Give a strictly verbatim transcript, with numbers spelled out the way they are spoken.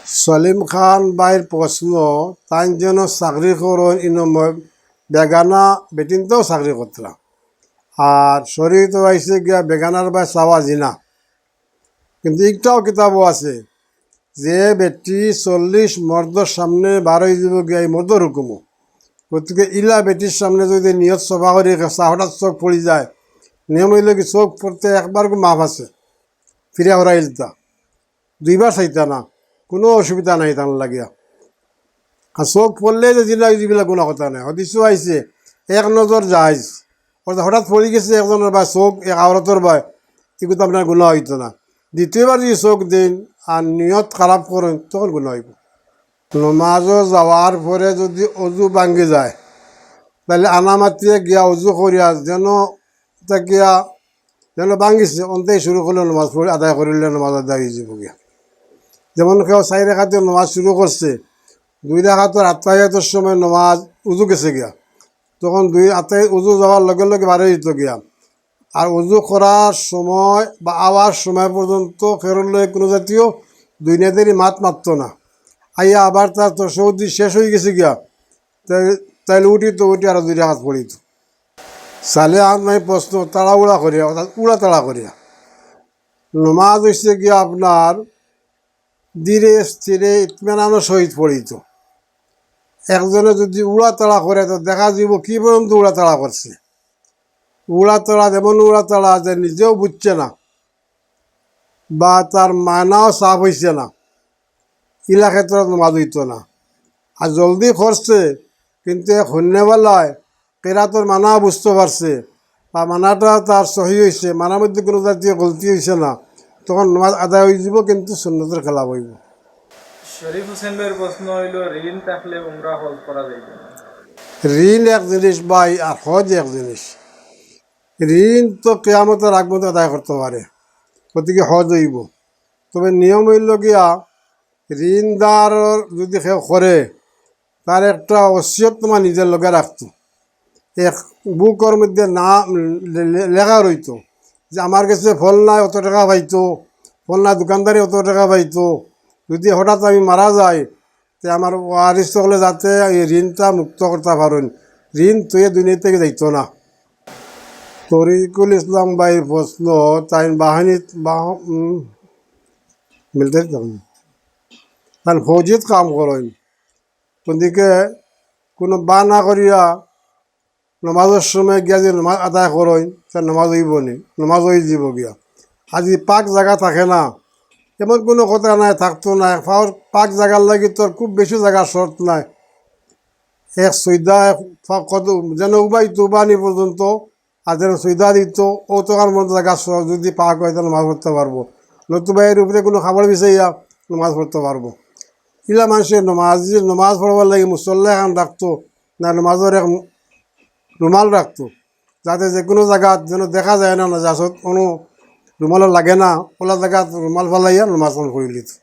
সলিম খান ভাইর প্রশ্ন, তাইন যেন চাকরি করইন, ইনো ম-, বেগানা বেটিন্তেও চাকরি করতরা। আর শরীয়তো আইছে গিয়া বেগানার বায় চাওয়া জিনা। কিন্তু একটাও কিতাবও আছে, যে বেটি চল্লিশ মর্দর সামনে বার অইযিবো গিয়া, ই মর্দর হুকুমো। গতিকে ইলা বেটির সামনে যদি নিয়ত সফা করি, হঠাৎ চউখ পড়ি যায়, নিয়ম অইলো কি, চউখ পড়তে একবার মাফ আছে, ফিরা হরাইলতা। দুইবার চাইতা না, কুনু অসুবিধা নাই তান লাগিয়া। আর চউখ পড়লে যে জিনা, ইবিলা কুনু কথা নাই। হাদিসো আইছে, এক নজর জায়েজ। অর্থাৎ হঠাৎ পড়ি গেছে একজনর বায় চউখ, এক আওরতর বায়, ইগুতো আপনার গুনা অইতো না। দ্বিতীয়বার যদি চউখ দেইন আর নিয়ত খারাপ করইন, তখন গুনা অইবো। নমাজো যাওয়ার পরে যদি অজু ভাঙ্গি যায়, তাইলে আনামাতিয়া গিয়া অজু করিয়া যেন থাকিয়া যেন ভাঙ্গিছে, অন্তেই শুরু করলে নমাজ পড়ি আদায় করিলে নমাজ আদায় অইযিবো গিয়া। যেমন কেউ চাইর রাকাতর নমাজ শুরু করছে, দুই রাকাতর আত্তাহিয়াতর সময় নমাজ অজু গেছে গিয়া, তখন দুই আত্তাহিয়াত অজু যাওয়ার লগে লগে বার অইযিতো গিয়া। আর অজু করার সময় বা আওয়ার সময় পর্যন্ত কেউর লগে কুনু জাতীয় দুই নজরি মাত মাততো না। আইয়া আবার তার তাশাহুদ শেষ অইগেছে গিয়া, তাই-, তাইলে উঠিতো, উঠি আরো দুই রাকাত পড়িতো। সালে আহমদ ভাইর প্রশ্ন, তাড়াহুড়া করিয়া, অর্থাৎ উড়াতাড়া করিয়া। নমাজ অইছে গিয়া আপনার ধীরে স্থিরে ইতমিনানর সহিত পড়িতো। একজনে যদি উড়াতাড়া করে, তো দেখা যাইবো কি পর্যন্ত উড়াতাড়া করছে। উড়াতাড়া, যেমন উড়াতাড়া যে নিজেও বুঝছে না বা তার মানাও সাফ অইছে না, ইলা ক্ষেত্রত নমাজ অইতো না। আর জলদি করছে, কিন্তু এক হুননেওয়ালায় কেরাতর মানা বুঝতো পারছে, বা মানাটা তার সহি অইছে, মানার মধ্যে কুনু জাতীয় গলতি অইছে না, তখন নমাজ আদায় অইযিবো, কিন্তু সুন্নতর খেলাফ অইবো। শরীফ হোসেন ভাইর প্রশ্ন অইলো, ঋণ থাকলে উমরা হজ করা যাইবো না? ঋণ এক জিনিস ভাই, আর হজ এক জিনিস। ঋণ তো কিয়ামতর আগ পর্যন্ত আদায় করতো পারে, গতিকে হজ অইবো। তবে নিয়ম অইলো গিয়া, ঋণদার যদি কেউ করে, তার একটা ওসিয়তনামা নিজর লগে রাখতো, এক বুকর মধ্যে নাম লে-, লে-, লেখা রইতো যে আমার গেছে ফলনায় অত টেকা পাইতো, ফলনা দোকানদারে অত টেকা পাইতো, যদি হঠাৎ আমি মারা যাই, তে আমার ওয়ারিস অকলে যাতে এই ঋণটা মুক্ত করতা পারইন, ঋণ থইয়া দুনিয়া থাকি যাইতো না। তরিকুল ইসলাম ভাইর প্রশ্ন, তাইন বাহিনীত বাহ-, উম, মিলিটারিত তখন, তাইন ফৌজিত কাম করইন, গতিকে কুনু বাহানা করিয়া নমাজর সময় গিয়া যদি নমাজ আদায় করইন, তে নমাজ অইবো নি, নমাজ অইযিবো গিয়া। আর যদি পাক জাগা থাকে না, এমন কুনু কথা নাই, থাকতো না। পাক, পাক জাগার লাগি তো খুব বেশি জাগা শর্ত নাই। এক সইদা, এক ফা-, কত, যেন উবাইতো, উবানি পর্যন্ত, আর যেন সইদা দিতো, অতখান পর্যন্ত জাগা শর্ত যদি পাক অয়, তাইলে নমাজ পড়তো পারবো। নতুবা এর উপরে কুনু খাবার বিছাইয়া নমাজ পড়তো পারবো। ইলা মানষে নমাজ, যদি নমাজ পড়বার লাগি মুসল্লা এখান রাখতো, না নমাজর এক রুমাল রাখতো, যাতে যেকুনু জাগাত যেন দেখা যায় না, নাজাসত কুনু রুমালো লাগে না, অলা জাগাত রুমাল ফালাইয়া নমাজ পাঠ করিলিতো।